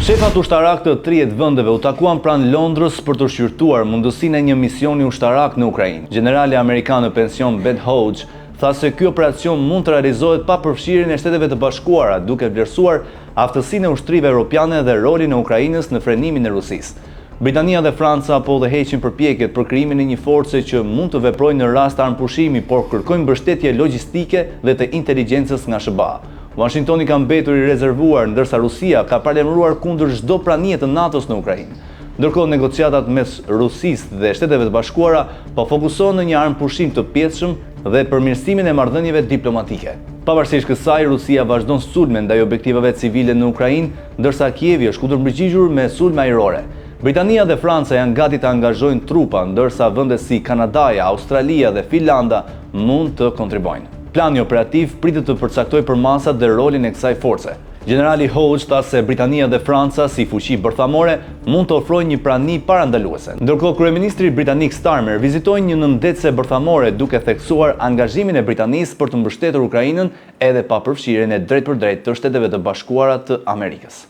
Shefat ushtarakë të 30 vendeve u takuan pranë Londrës për të shqyrtuar mundësinë e një misioni ushtarak në Ukrainë. Gjenerali amerikan në pension Ben Hodges tha se ky operacion mund të realizohet pa përfshirjen e Shteteve të Bashkuara, duke vlerësuar aftësinë e ushtrive europiane dhe rolin e Ukrainës në frenimin e Rusisë. Britania dhe Franca po udhëheqin përpjekjet për krijimin e një force që mund të veprojë në rast armëpushimi, por kërkojnë mbështetje logjistike dhe të inteligjencës nga SHBA. Uashingtoni ka mbetur i rezervuar, ndërsa Rusia ka paralajmëruar kundër çdo pranie të NATO-s në Ukrainë. Ndërkohë, negociatat mes Rusisë dhe Shteteve të Bashkuara po fokusohen në një armëpushim të pjesshëm dhe përmirësimin e marrëdhënieve diplomatike. Pavarësisht kësaj, Rusia vazhdon sulme ndaj objektivave civile në Ukrainë, ndërsa Kievi është kundërpërgjigjur me sulme ajrore. Britania dhe Franca janë gati të angazhojnë trupa, ndërsa vende si Kanadaja, Australia dhe Finlanda mund të kontribuojnë. Plani operativ pritet të përcaktojë përmasat dhe rolin e kësaj force. Gjenerali Hodges tha se Britania dhe Franca, si fuqi bërthamore, mund të ofrojnë një prani parandaluese. Ndërkohë, kryeministri britanik Starmer vizitoi një nëndetëse bërthamore, duke theksuar angazhimin e Britanisë për të mbështetur Ukrainën edhe pa përfshirjen e drejtpërdrejtë të Shteteve të Bashkuara të Amerikës.